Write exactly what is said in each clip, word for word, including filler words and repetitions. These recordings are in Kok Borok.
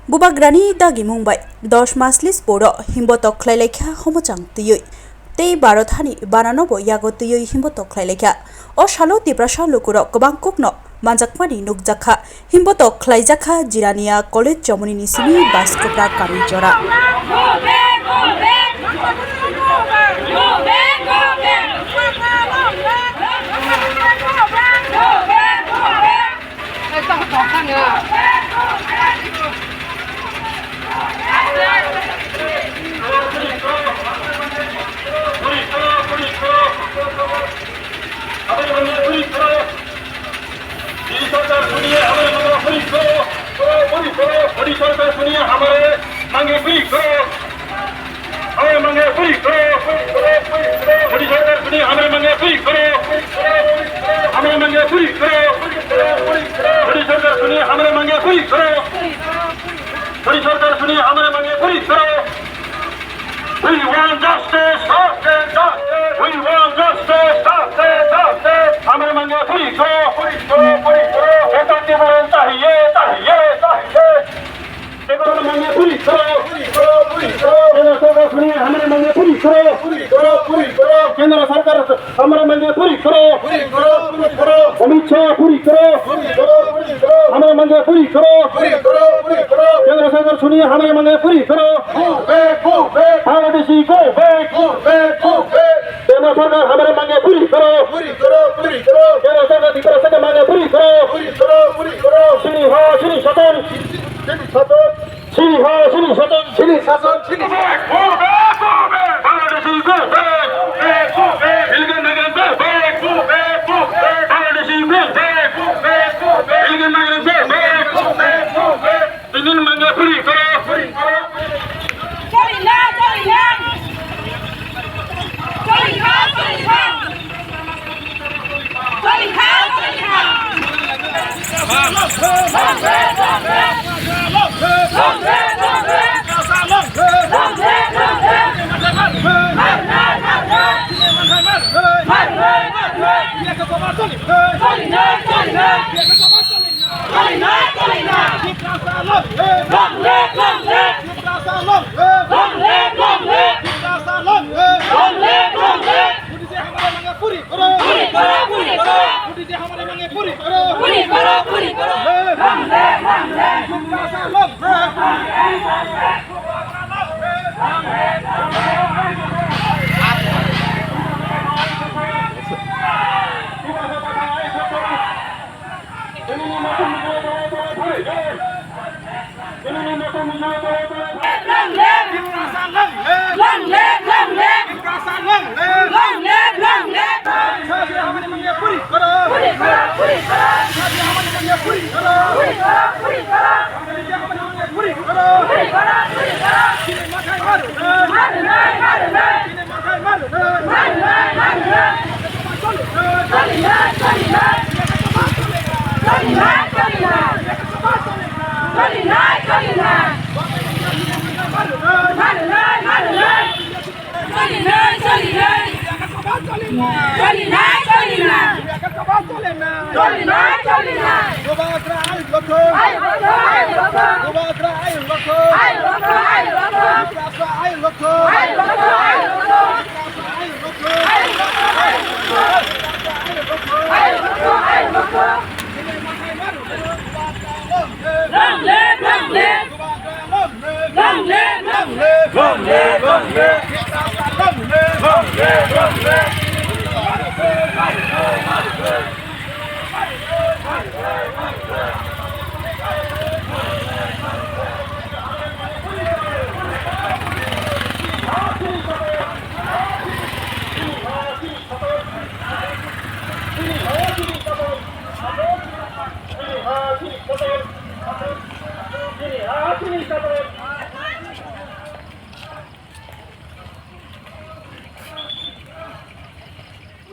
Bubagrani dagimung bai dos maslis poro himbotok khlai laikha homochang twiwi. Tei baro thani banano bo yago twiwi himbotok khlai laikha. O salo Tiprasa lukurok kwbang kokno manjakmani nukjakha. Himbotok khlaijakha Jirania College Chomoni ni simi Baskopra kami jora. Modi सरकार सुनिए, हमारे मांगे पूरी करो। मोदी सरकार सुनिए, हमारे मांगे पूरी करो। हमारे मांगे पूरी करो। मोदी सरकार सुनिए, हमारे मांगे पूरी करो। हमारे मांगे पूरी करो। मोदी सरकार सुनिए, हमारे मांगे पूरी करो। मोदी सरकार सुनिए, हमारे मांगे पूरी करो। We want justice, justice, justice. We want justice, justice, justice. हमारे मांगे पूरी करो, पूरी करो, पूरी करो। बेटा की बोले चाहिए, चाहिए, चाहिए। बेटा मांगे पूरी करो, पूरी करो, पूरी करो। केंद्र सरकार सुनिए, हमारे मांगे पूरी करो। पूरी करो, पूरी करो। केंद्र सरकार हमारे मांगे पूरी करो। पूरी करो, पूरी करो। अमित शाह पूरी करो। पूरी करो, पूरी करो। हमारे मांगे पूरी करो। पूरी करो, पूरी करो। केंद्र सरकार सुनिए, हमारे मांगे पूरी करो। Go back, go back. Bangladeshi go back. Go back, go back. केंद्र सरकार हमारे मांगे पूरी करो। पूरी करो, पूरी करो। केंद्र सरकार त्रिपुरा से मांगे पूरी करो। पूरी करो, पूरी करो। Chini ha, chini shason. Chini shason. Chini ha, chini shason. Chini shason, chini shason. Bangladeshi go back, go back, go back. Illegal migrant go back, go back, go back. Bangladeshi go back, go back, go back. Illegal migrant go back, go back, go back. Tini mangga puri koro. Choli na, choli na. Choli na, choli na. Long live, long live. Long live, long live. Long live, long live. Modi ji hamare mange puri koro. Puri koro, puri koro. Modi ji hamare mange puri koro. Puri koro, puri koro. Long live, long live. Long live, long live. Long live! Long live! Long live! Long live! Long live! Long live! Long live! Long live, long live. Long live, long live. Long live, long live. Long live, long live.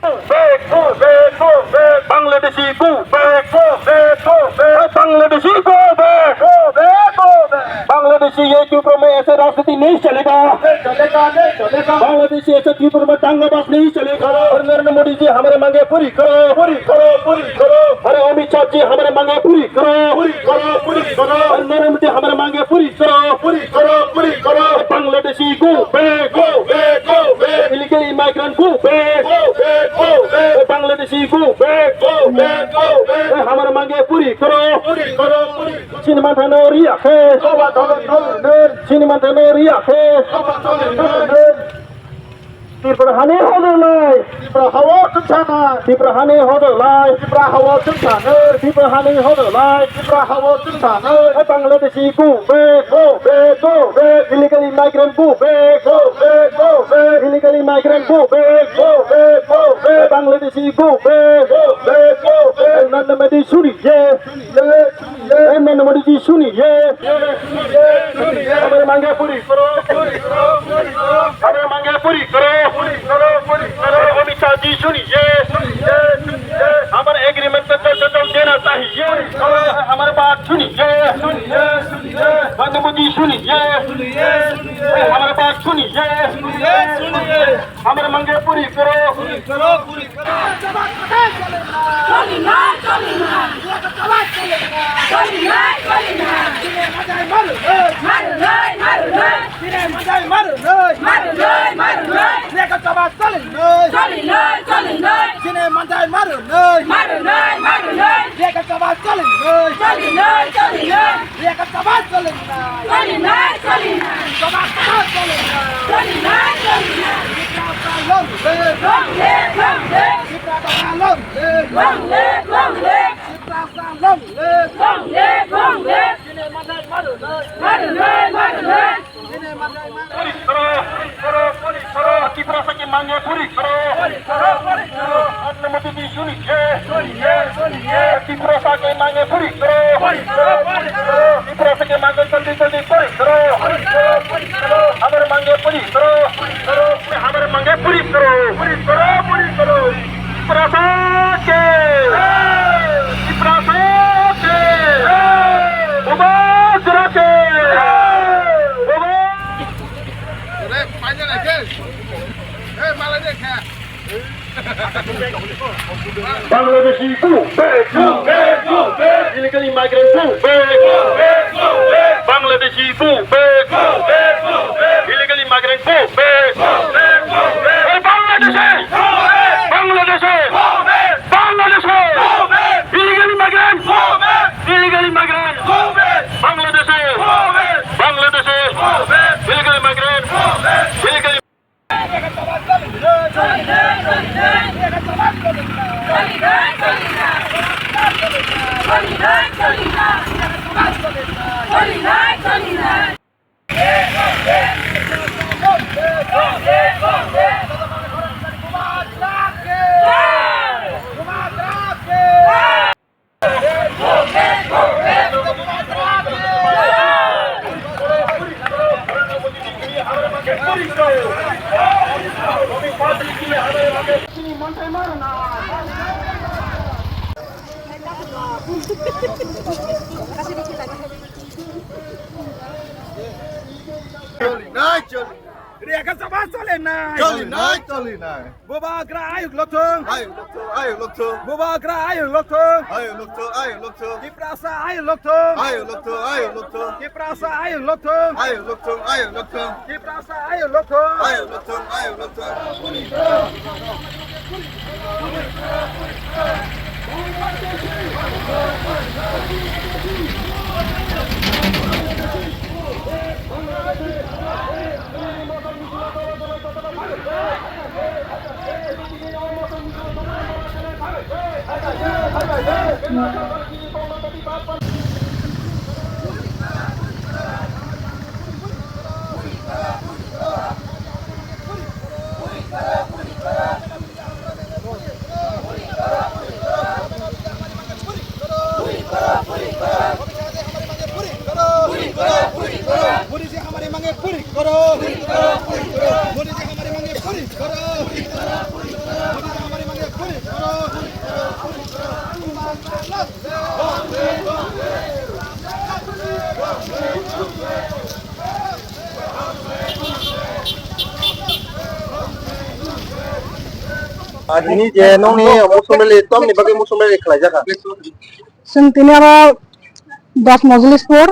Go back, go back, go back. Bangladeshi, go back, go back, go back. Bangladeshi, go back. Go back, go back. Bangladeshi. ये त्रिपुरा में ऐसे राजनीति नहीं चलेगा। नहीं चलेगा, नहीं चलेगा। बांग्लादेश ऐसे त्रिपुरा में दंगाबाज नहीं चलेगा। और नरेंद्र मोदी जी हमारे मांगे पूरी करो, पूरी करो, पूरी करो। अरे अमित शाह जी हमारे मांगे पूरी करो, पूरी करो, पूरी करो। और नरेंद्र मोदी हमारे मांगे पूरी करो, पूरी करो, पूरी करो। Bangladeshi go back, go back, go back। Illegal immigrant go back, go back, go back। Bangladeshi go back, go back, go back। हमारे मांगे पूरी करो, पूरी करो, पूरी। Chini manthano riya khe. Chini manthano riya khe. Tripura hani hodolai. Tripura hawa chwngsanai. Tripura hani hodolai. Tripura hawa chwngsanai. Tripura hani hodolai. Tripura hawa chwngsanai. Bangladeshi go back, go back, go back. Illegal immigrant go back, go back, go back. Illegal immigrant go back, go back, go back. Bangladeshi go back, go back, go back. Nandamadi suri ye. Nandamadi ji suni ye. हमारे मांगे पूरी करो। हमारे मांगे पूरी करो। अमित शाह जी सुनिए। हमारे एग्रीमेंट पे तो जवाब देना चाहिए। हमारे बात सुनिए। नंदू जी सुनिए। हमारे बात सुनिए। हमारे मांगे पूरी करो। Choli nai, choli nai. Choli nai, choli nai. Maru nai, maru nai. Maru nai, maru nai. Choli nai, choli nai. Maru nai, maru nai. Choli nai, choli nai. Choli nai, choli nai. Choli nai, choli nai. Choli nai, choli nai. Choli nai, choli nai. Long live, long live. Long live, long live. Long live, long live. Long live, long live. Maru nai, maru nai. Tiprasa ke mange puri karo. Nandamadi ji suni ye. Tiprasa ke mange puri karo. Tiprasa ke mange jaldi jaldi puri karo. Hamare mange puri karo. Hamare mange puri karo. Puri karo, puri karo. Tiprasa ke. Tiprasa ke. Bubagra ke. Bubagra. Bangladeshi go back, go back, go back. Illegal immigrant go back, go back, go back. Bangladeshi go back, go back, go back. Illegal immigrant go back, go back, go back. Hey, Bangladeshi! Go back! Bangladeshi! Go back! Bangladeshi! Go back! Illegal immigrant! Go back! Illegal immigrant! Go back! Bangladeshi! Go back! Bangladeshi! Go back! Illegal immigrant! Go back! Illegal Choli nai, choli. Riyakha Sabha choli nai. Choli nai, choli nai. Bubagra ayuk lokthung. Ayuk lokthung, ayuk lokthung. Bubagra ayuk lokthung. Ayuk lokthung, ayuk lokthung. Tiprasa ayuk lokthung. Ayuk lokthung, ayuk lokthung. Tiprasa ayuk lokthung. Ayuk lokthung, ayuk lokthung. Tiprasa ayuk lokthung. Ayuk lokthung, ayuk lokthung. Modi जी हमारी मांगे पूरी करो। मोदी जी हमारी मांगे पूरी करो। मोदी जी हमारी मांगे पूरी करो। Ah, tini je nongni mosong rally, tomni bagwi mosong rally khlaijak kha? Chwng tini oro dos Mojlispur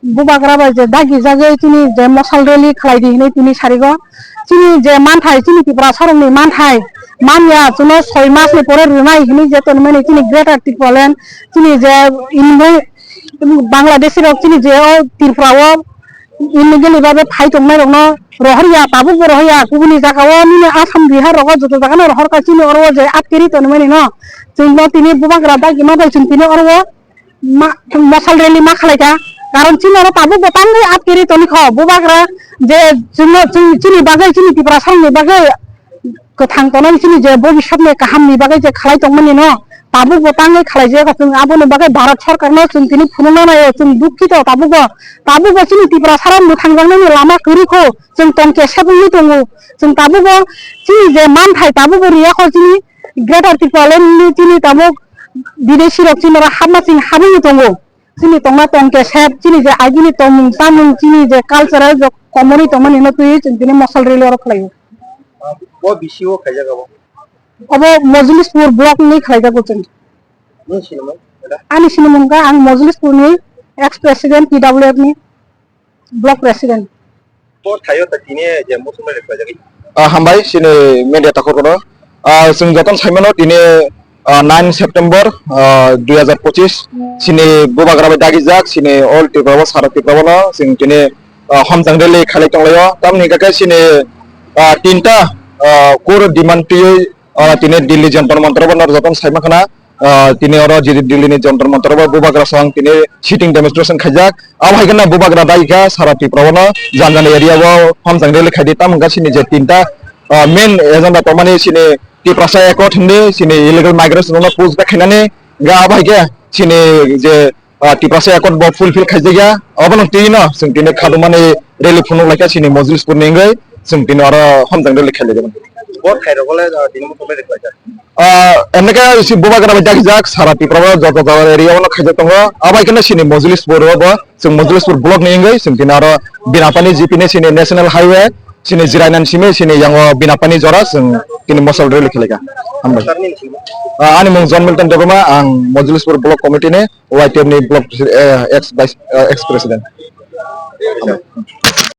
bubagra bai je dagi jagwi chini je mosal rally khlai di hinwi tini sarigo. Chini je manthai, chini Tiprasarokni manthai manya chwngno soi masni pore rwnai hinwi je tonmani chini Greater Tipraland, chini je Indo-, Bangladeshi rok chini je o Tripura o illegal babe phai tongnai rokno rohor ya, tabuk bo rohor ya, kubuni jaga o nini Assam, Bihar rogo joto jaga no rohor kha, chini oro o je atkiri tonmani no. Chwng no tini bubagra dagi ma bai chwng tini oro o ma, mosal rally ma khlai kha. Karon chini oro tabuk bo tangwi atkiri toni kho. Bubagra je chwngno, chwng, chini bagwi, chini Tiprasarokni bagwi kwthang tongnani chini je bobiswtni kahamni bagwi je khlai tongmani no, tabuk bo tangwi khlai jaya kha. Chwng aboni bagwi Bharat Sarkarno chwng tini phunukna naio, chwng dukhito tabuk bo. Tabuk bo chini Tiprasarok mwthangjaknani lama kwrwi kho, chwng tongkhe sebungwi tongo. Chwng tabuk bo chini je manthai tabuk bo riya kho chini Greater Tipraland ni chini tabuk bidesi rok chini oro hapma chini habwi tongo. Chini tongna tongkhe sep, chini je agini tongmung chamung, chini je cultural je komorwi tongmani no twiwi chwng tini mosal rally oro khlaio. Bo B C O khaijak abo? Obo Mojlispur block ni khlaijago chwng. Nini sinimung? Ani sinimung kha ang Mojlispur ni ex president T W F ni block president. Bo thaio ta tini je mosong bai khlaijagwi. Ah, hambai, chini media takhuk rokno. Ah, chwng jotono saimano tini, ah, nine September, ah, dui hazar pochis, chini bubagra bai dagijak, chini all Tripura o, sara Tripura o no chwng tini, ah, homjang rally khalai tonglaio. Tamni hwnkhe chini, ah, tinta, ah, core demand twiwi, ah, tini Delhi Jantar Mantar o no jotono saima khna. Ah, tini oro jiri Delhi ni Jantar Mantar o bo bubagra song tini sitting demonstration khaijak. Abo hai kheno bubagra dai kha sara Tripura o no jani jani area o homjang rally khaidi, tamo wngkha chini je tinta, ah, main agenda tongmani chini Tiprasa Accord hindi, chini illegal migration no push back khainani, ga abo hai khe chini je, ah, Tiprasa Accord bo fulfill khaijakya, obono twi no chwng tini khadumani rally phunuk laikha chini Mojlispur ni wngwi chwng tini oro homjang rally khailaijakmani. Bo thairok le, ah, tini mosong rally khlaijak. Ah, emne khe si bubagra bai dagijak, sara Tripura o joto joto area o no khaijak tongo. Abai kheno chini Mojlispur o bo, chwng Mojlispur block ni wngwi, chwng tini aro Binapani G P ni chini national highway, chini Jirainan simi, chini yango Binapani jora, chwng tini mosal rally khlaikha. Hambai. Sir, nini simi? Ah, ani mung John Milton Debbarma, ang Mojlispur block committee ni Y T F ni block, eh, ex vice, eh, ex president. Hambai.